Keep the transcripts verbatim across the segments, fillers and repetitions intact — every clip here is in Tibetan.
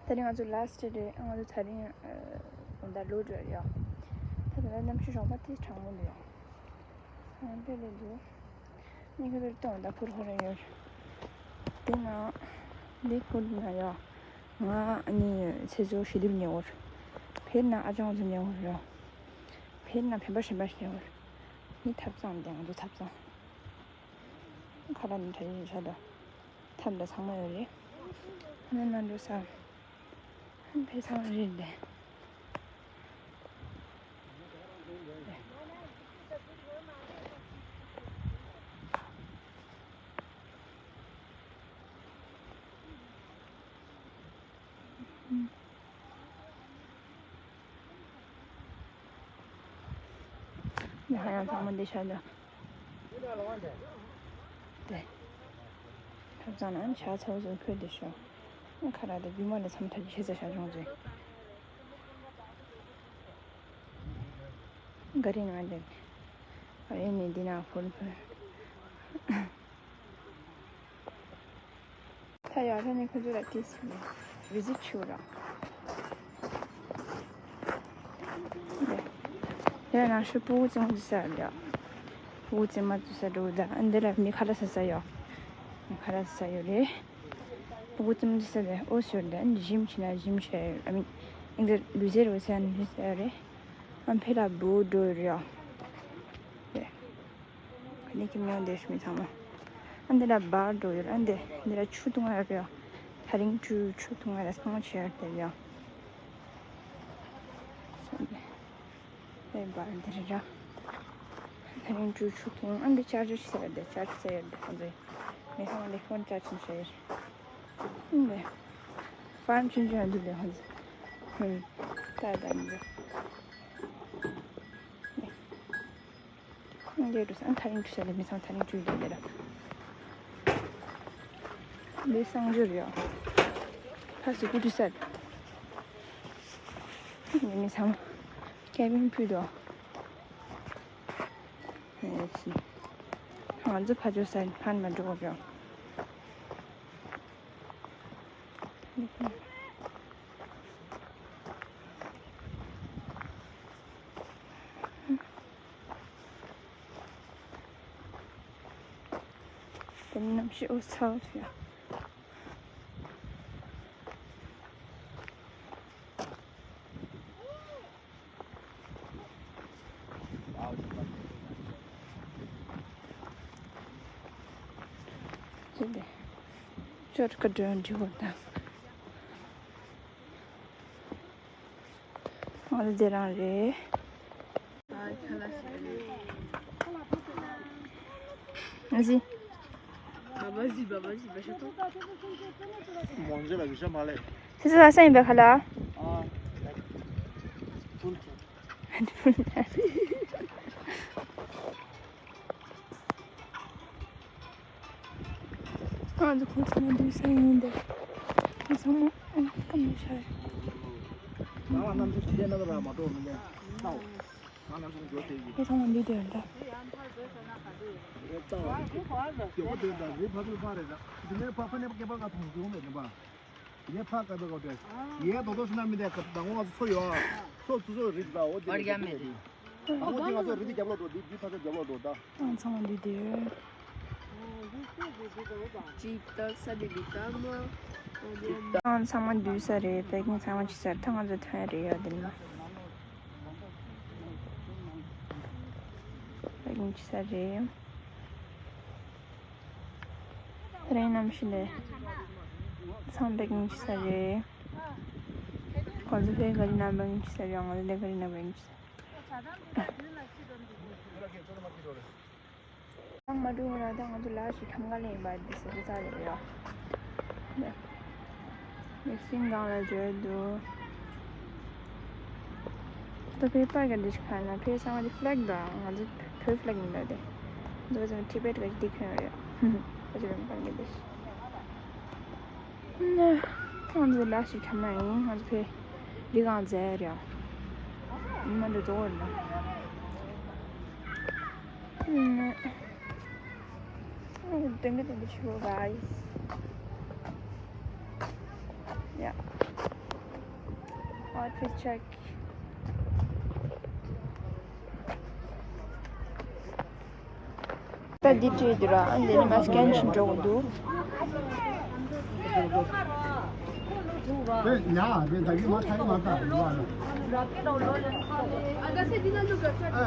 དེ་རིང་ང་ཚོ་last day རེད། ང་ཚོ་དེ་རིང་ཨ་ད་ལོ་འགྲོ་ཡོད། ད་ད་ལྟ་གནམ་གཤིས་རོགས་པ་དེ་གྲང་མོ་འདུག་ཡ། ཨ་དེ་ལས་འདུག་ཉི་ཤུ་རེ་གཏོང་ད་ཕུར་ཧོ་རེ་ཡོད། དེ་ན་འདི་ཁུལ་ན་ཡ། ང་ཨ་ནི་ཚེ་ཟུར་ཞི་ལིབ་ཉེ་བོར། ཕེར་ན་ཨ་ཅང་ཚོ་ཉེ་བོར་ཡ། ཕེར་ན་ཕན་པ་ཞིམ་པ་ཉེ་བོར། ནི་ཐབ་ཚང་དེ་ང་ཚོ་ཐབ་ཚང་། ཁ་ལ་ནི་གྲ་ཡིན་ཤ་དང་། ཐབ་འདྲ་ཚང་མ་ཡོད་རེད། ཨ་ནི་ན་འགྲོ་ས། ཕེ་ཚང་མ་རེད་དེ། ཡང་ཡང་ཚང་མ་འདི་ཤར་འདུག་དེ། ཐབ་ཚང་ནང་ཇ་ཚ་བོ་ཚོ་འཁོད་དེ་ཤོག་ཁ་ར་དེ་རྒྱུ་མ་ལ་མཚམས་ཐག་གི་ཤེས་ཚ་ཤ་ཆུང་ཚོས། ག་རེ་ང་འདྲ། ག་རེ་ནས་འདི་ན་ཕུར་ཕུར། ད་ཡར་ལྷོད་ནས་ཁོ་ཚོ་ལ་ཏིས་བི་ཟིཊ་ཞུ་ར། ཡ་ན་ཤུ་པུ་ཙང་ཙི་ས་ཡ། པུ་ཙི་མ་ཙི་ས་འགྲོ་ད་ཨ་འདི་ལ་མི་ཁ་ལ་ས་ས་ཡོ། མི་ཁ་ལ་ས་ས་ཡོ་རེད། པུ་ཙི་མ་ཙི་ས་ལ་ཨོ་ཤོར་ད་ཨ་ཞིམ་ཆི་ན་ཞིམ་ཤ་ཡོ། ཨ་མི་ཨིན་ཛི་ལུ་ཟེར་བ་ས་ནི་ས་ཡོ་རེད། ཨ་ཕེ་ལ་བུ་འགྲོ་ཡོ་རེད། ཁ་ནི་ཁྱིམ་ནང་བསྡད་ཤི་མི་ཚང་མ། ཨ་འདི་ལ་བར་འགྲོ་ཡོད། ཨ་འདི་འདི་ལ་ཆུ་འཐུང་ཡ་རེད། ད་རིང་ཆུ་ཆུ་འཐུང་ཡ་རེད། ཚང་མ་བྱེད་ཡ་དེ་ཡ། སོང་ནས་དེ་བར་འདི་རེད་ར། ད་རིང་ཆུ་ཆུ་འཐུང་། ཨ་འདི་ཅར་ཇར་ཟེར་ཡ་དེ་ཅར་ཇར་ཟེར་ཡ་དེ་ཁོང་ཚོས་མི་ཚང་མ་འདི་ཕོན་ཅར་ཇིང་བྱེད་ཡ་རེད། ཨ་འདི་ཕར་ཆུང་ཆུང་ཡང་འདུག་ལས་ཁོང་ཚོ། ཧུམ། ད་ད་འདི། འདི་འགྲོ་ས་ཨ་ཐ་རིང་ཁྲུ་ས་ལ་མི་ཚང་ཐ་རིང་ཁྲུ་ཡོད་ལེ་ར། འདི་གསང་སྦྱོར་ཡོད། ཕ་སི་ཀུ་ཏི་ས། འདི་མི་ཚང་ཀེ་བིན་ཕུད་དོ། ང་ཚོ་ཕ་ཇོ་ས་ཕན་མ་འགྲོ་བ་ཡོད། དེ་ནི་གནམ་གཤིས་འོ་ཚ་བ་ཞིག་ཅི་འདི། ཅོར་ཀ་འགྲོ་འགྲོ་བ་དང་། ང་ཚོ་དེ་རང་རེད། ཨ་ཟི། ཁྱེད་ཚོ་ལ་སེམས་པའི་ཁ་ལ། ང་ཚོ་ཁོང་ཚང་མ་འདུས་ས་ཡིན་ཏེ། ཁོང་ཚང་མ་ཨ་ཀམ་ནས་ཤར། ཁོང་ཚང་མ་འདུས་ཏེ་ཡོད་ད། ངས་ཕ་ཕ་ནས་སྐད་པར་ང་མཐོང་བྱུང་མེད་ནམ་པ། ངས་ཕ་སྐད་པར་གོ་དྲན། ངས་དོ་དོ་ཤི་ན་མི་དེ་ག་ད་ངོ་ང་ཚོ་ཚོ་ཡོད་ཨ། ཚོ་ཚོ་ཚོ་རིག་ད་འོ་དེ་རེད་དེ་རེད། ཨ་འོ་དེ་ང་ཚོ་རི་དེ་རྒྱབ་ལོག་འགྲོ། འདི་འདི་ཕ་ཚོ་རྒྱབ་ལོག་འགྲོ་ད། ཨང་ཚང་མ་འདུས་ཏེ་ཡོད། ཅིག་ཏག་ས་དེ་འདི་ལྟ་མ། ཨང་ཚང་མ་འདུས་ས་རེད། པེ་ཀིང་ཚང་མ་ཅི་ས་རེད། ད་ང་ཚོ་ཐོན་རེད་ཡོད་དེ་ནི། པེ་ཀིང་ཅི་ས་རེད། ད་རིང་གནམ་གཤིས་ལས་ཚང་པེ་ཀིང་ཅི་ས་རེད། ཁོང་ཚོ་ཕའི་ག་རི་ནང་པེ་ཀིང་ཅི་ས་རེད། ང་ཚོ་ལས་ག་རི་ནང་པེ་ཀིང་ཅི་ས། ཚང་མ་འགྲོ་ར། ད་ང་ཚོ་ལ་ཞིག་ཁམས་ག་ལེན་པ་འདི་ཟེར་ཏེ་ཚར་རེད་ཡ། ནེག་སིང་སྒང་ལ་འབྱོར་འདུག་ད་ཕའི་པར་ག་འདི་ཞིག་ཁ་ན་ཕའི་གསང་བ་འདི་ཕི་ལེག་དང་ང་ཚོ་བོད་ཕི་ལེག་མི་འདྲ་སྟེ། འདི་ཚོ་ཊི་བེཊ་ག་ཞིག་འདི་ཁྱོན་རེད། ཁ་ཅིག་རེད་མ་ག་འདི་ཞིག་ང་ཚོ་ལ་ཞིག་ཁ་མ་ཡིན། ང་ཚོ་ཕའི་འདི་གང་མཛད་རེད། མ་འདི་རྫོགས་རེད་ན། Thank you, thank you, guys. Yeah. Please check. ད་འདི་བྲིས་འདུག་ར། ཨ་འདི་ནི་ང་སི་ཀེན་བྱེད་འགྲོ་དགོས་འདུག་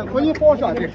ཁོ་གཉིས་སྤོ་ཤག་དེ།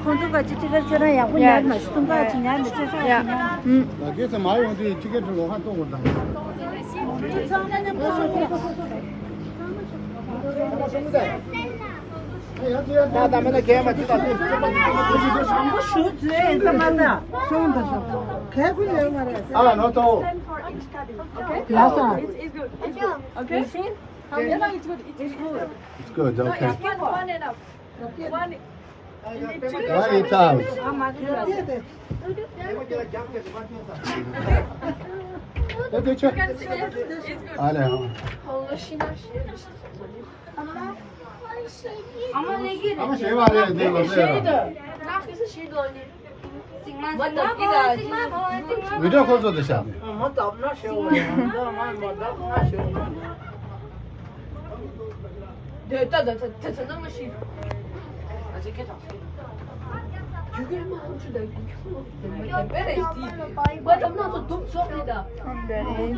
ཁོང་ཚོ་ག་ཅི་ཅི་ག་ཁྱོད་རང་ཡག་པོ་ཉར་མ་ཤི་ཐུང་ག་ཅི་ཉར་མི་ཚེ་ས་ཡ་ཡ། ད་གེ་སེ་མ་ཡོང་དུས་ཅི་གེ་ཏི་ལོ་ཁ་གཏོང་དགོས་དང་། ད་ད་མེད་ན་གས་མ་ཅི་ད་ཚོད་ཅི་པ་ཅི་པ་ཅི་པ་ཅི་པ། ཞུ་ཚོད་ཨེ་ས་མ་ད་ཤོང་ད་ཤོང་གས་ཁུལ་ལེ་མ་རེད། ཨ་ལ་ནོ་ཏོ། ལ་ས། It's, it's good. It's good. Okay. You think? Yeah, no, it's good. It's good. It's good. No, okay. It's good. One enough. One. Why it out? ད་དེ་ཆོ། ཨ་ལེ་ཧང་། ཨ་མ་ཞེས་པ་རེད་དེ་ལོ་ཟེར། ང་ཞེས་པ་རེད། མ་བཏབ་ཀྱི་ད། མི་འདྲ་ཁོ་ཚོ་དེ་བྱ། མ་བཏབ་ན་ཞེས་པ་རེད། མ་བཏབ་ན་ཞེས་པ་རེད། དེ་ལྟ་ད་ད་ད་ད་ནང་ཞིག་ཨ་ཅེ་ཁེ་ཐག་ཞིག་རྒྱུ་གོས་མ་ཧམ་ཆུ་ད་རྒྱུ་གོས་མ་དེ་མེད་དེ་པེ་རེ་ཏི་བ་དམ་ན་ཚོ་དུབ་ཚོགས་རེད་ད། ཨམ་རེ་རེ།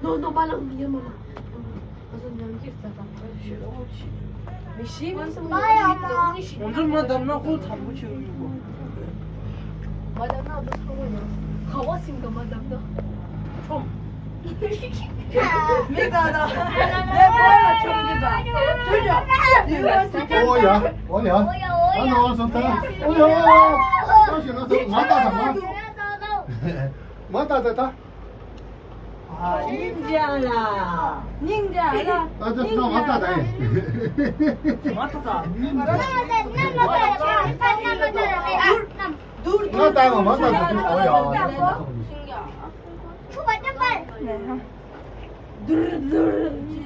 ནོ་ནོ་མ་ལང་མི་ཉན་མ་ལང་། ང་ཚོ་ཉམས་ཀྱི་རྩ་དང་ཁ་ཤས་ལོག་ཅིག་མི་ཤེས་མ་སོང་། ང་ཚོ་མ་བསྡམས་ན་ཁོ་དམ་པོ་ཆེ་བ་ཡོད་གོ། མ་བསྡམས་ན་ང་ཚོ་ཚང་མ་ཡོང་། ག་བ་སིང་ག་མ་བསྡམས་ན། ཁྲོམ། མི་ག་ད། ལས་པོ་ལ་ཁྲོམ་གི་ད། ཁྲོམ་ཡ། ཨོ་ཡ། ཨོ་ཡ། ཨ་ནོ་སོ་ད། ཨོ་ཡ། ཨོ་ཡ། ཨོ་ཞེ་ན་ད་མ་ད་ད་མ། མ་ད་ད་ད། སྙིང་རྗེ་ལ། སྙིང་རྗེ་ལ། ཨ་ཙི་ཙི་མ་ལྟ་ད་ཡིན། མ་ལྟ་ད། ང་ལྟ་ཡང་མ་ལྟ་ད་དུས་ཨོ་ཡ།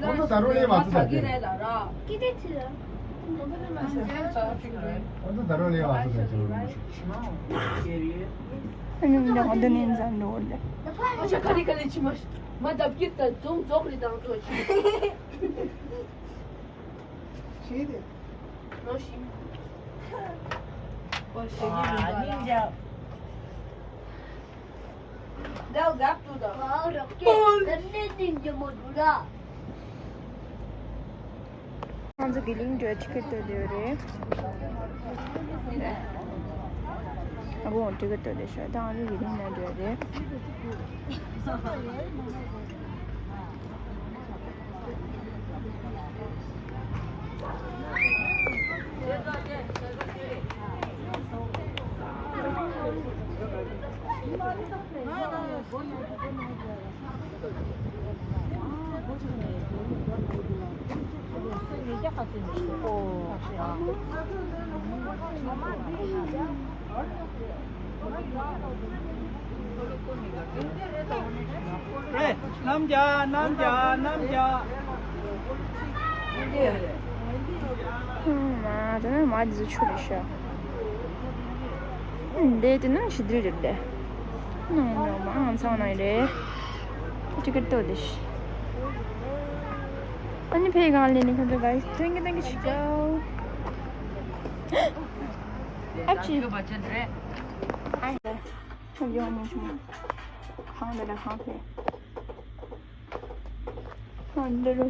ཁོང་ཚོ་ད་རུང་ལས་མ་ཚུད་ད་དེ། ཁོང་ཚོ་ད་རུང་ལས་མ་ཚུད་ད་དེ། ཨ་ནི་འདི་ཧོན་དུ་ནི་འཛམ་འགྲོ་འོར་ལེ། ཨ་ཅག་ཁ་ལི་ཁ་ལི་ཆི་མ་མ་བརྡབ་ཀྱི་ད་རྫོང་རྫོགས་རེད་དང་ཚོ་ཆི། ཞེས་ཏེ། ནོ་ཞིམ། ཨོ་ཞེ་གི་མི་འདུག་ལ། ང་ཚོ་གི་ལིང་འགྲོ་ཊི་ཀེ་ཊི་སྟེར་ཡོད་རེད། ཨ་ཁུ་ཊི་ཀེ་ཊི་སྟེར་ཤོག་ད་ང་ཚོ་གི་ལིང་ནང་འགྲོ་རེད། རེད། རྣམ་རྒྱལ། རྣམ་རྒྱལ། རྣམ་རྒྱལ། ཨུམ། མ་དེ་ནི་མ་འདི་ཚོ་ཆུ་རེད་ཤག་འདི་དེ་ནི་ཞི་དྲི་རེད་དེ། ནང་ནང་མ་ཨང་ཚང་ནང་རེད། ཊི་ཀེ་ཊི་ལྟོས་དེ་ཤི། ཨ་ནི་ཕའི་གང་ལེན་ནི་ཁོང་ཚོ་ག་ཐོན་གི་ཐོན་གི་ཆི་ཀའོ། ཨ་ཅི། ཁྱོད་ཡོང་མི་བྱུང་། ཁང་འདི་ལ་ཁང་ཕེ། ཁང་འདི་རུ།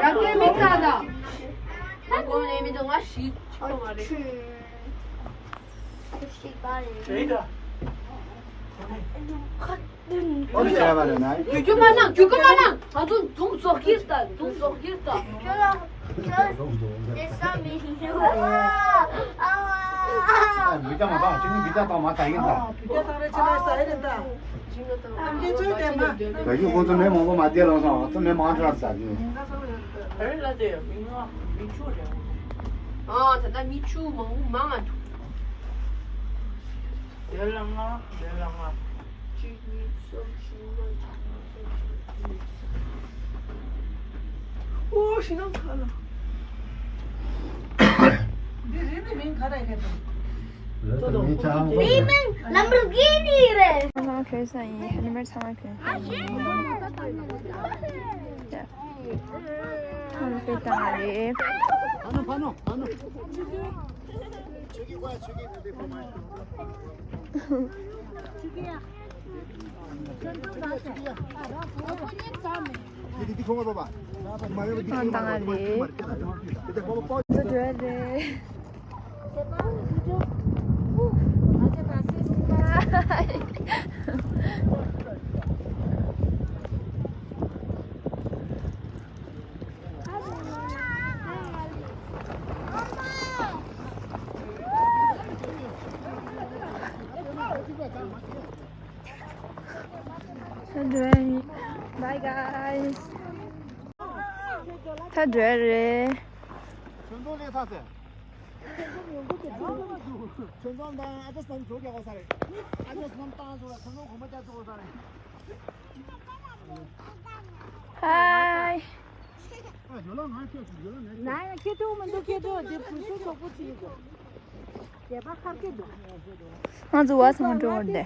རང་སྐད་མི་ཁ་ད། ང་གོང་ནས་མི་འདུག་ང་ཞིག་ཆོག་མ་རེད། ཨོ་ཤ་བ་ལ་ན། རྒྱུ་རྒྱུ་མ་གནང་རྒྱུ་རྒྱུ་མ་གནང་། ང་ཚོ་འཛུམ་ཟོག་གིར་ད་འཛུམ་ཟོག་གིར་ད། ཁྱོད་ལ་ཁྱོད་དེ་ས་མི་ཤེས། ཨ་ཨ་ཨ། མི་ད་མ་ད་ཅི་ནི་མི་ད་ད་མ་ད་ཡིན་ད། བུ་སྐྱ་ཐང་རེ་ཆེ་ལ་ས་ཨེ་རེད་ད། ཨ་མཁན་ཚོའི་དེ་མ། ད་ཡུལ་ཁོང་ཚོ་མི་མང་པོ་མ་བསྡད་ལོང་སོང་ཚོ་མི་མང་དྲགས་ད་ཡིན། ཨ་རེ་ལ་དེ་མི་ང་མི་ཆུ་རེད། ཨ་ད་ད་མི་ཆུ་མང་པོ་མང་ང་འདུག་དེ་ལ་ང་དེ་ལ་ང་། གཅིག་གཉིས་གསུམ་བཞི་ལྔ་བཅུ་གསུམ་བཅུ་གཉིས། ཨོ་ཞི་ནང་ཁ་ལ། འདི་རི་ནི་མིང་ག་རེ་རེད་དམ། མིང་ལམ་བོར་གི་ནི་རེད། ཚང་མ་ཁྱོད་ས་ཡིན། ཧ་ནི་མར་ཚང་མ་ཁྱོད་ས་ཡིན། ཡ། ཚང་མ་ཁྱོད་ད་རེད། ཕ་ནོ་ཕ་ནོ་ཕ་ནོ། Bye guys. ད་འགྲོ་ཡ་རེད། ཁྱོད་ཚོ་ལས་ཚ་ཟེར། ཁྱོད་ཚོ་དང་ཨ་ཅག་སམ་ཚོ་རྒྱག་གོ་ས་རེད། ཨ་ཅག་སམ་བཏང་ཚོ་ལ་ཁྱོད་ཚོ་གོམ་པ་རྒྱག་ཚོ་གོ་ས་རེད། Hi། ང་ཡང་ཁྱེད་ཐུག་མི་འདུག་ཁྱེད་ཐུག་དེ་བུ་སུ་ཚོགས་པོ་ཅིག་ཡོད། ང་ཚོ་བ་སོང་འགྲོ་འོང་དེ།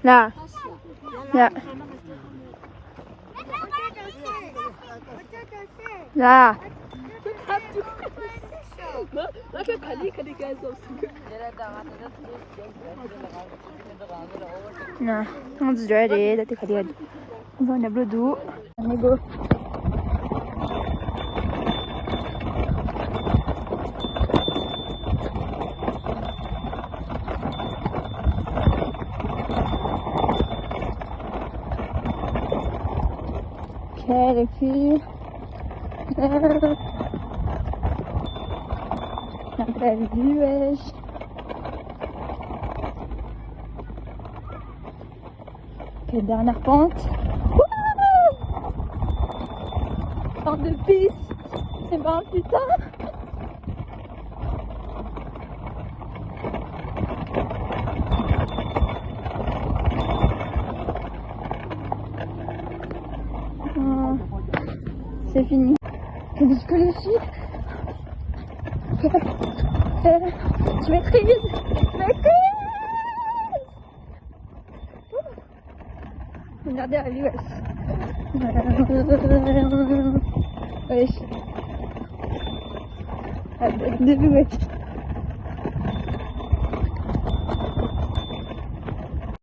ལ། ཡ། ལ། ང་ཚོ་འགྲོ་ཡ་རེད། ད་དེ་ག་དེ་ག་དེ་ང་ཚོ་ནབ་རུ་འདུག་ནི་གོ། ཁེ་རེ་ཁི། ང་ཚོ་རི་བེ་ཤ། T'es dans la pente. Wouhou! Pente de piste. C'est bon, putain. Ah, c'est fini. Je connais, je connais. Je maîtrise. Je maîtrise. Regardez la vue, wesh. Wesh. La belle de vue, wesh.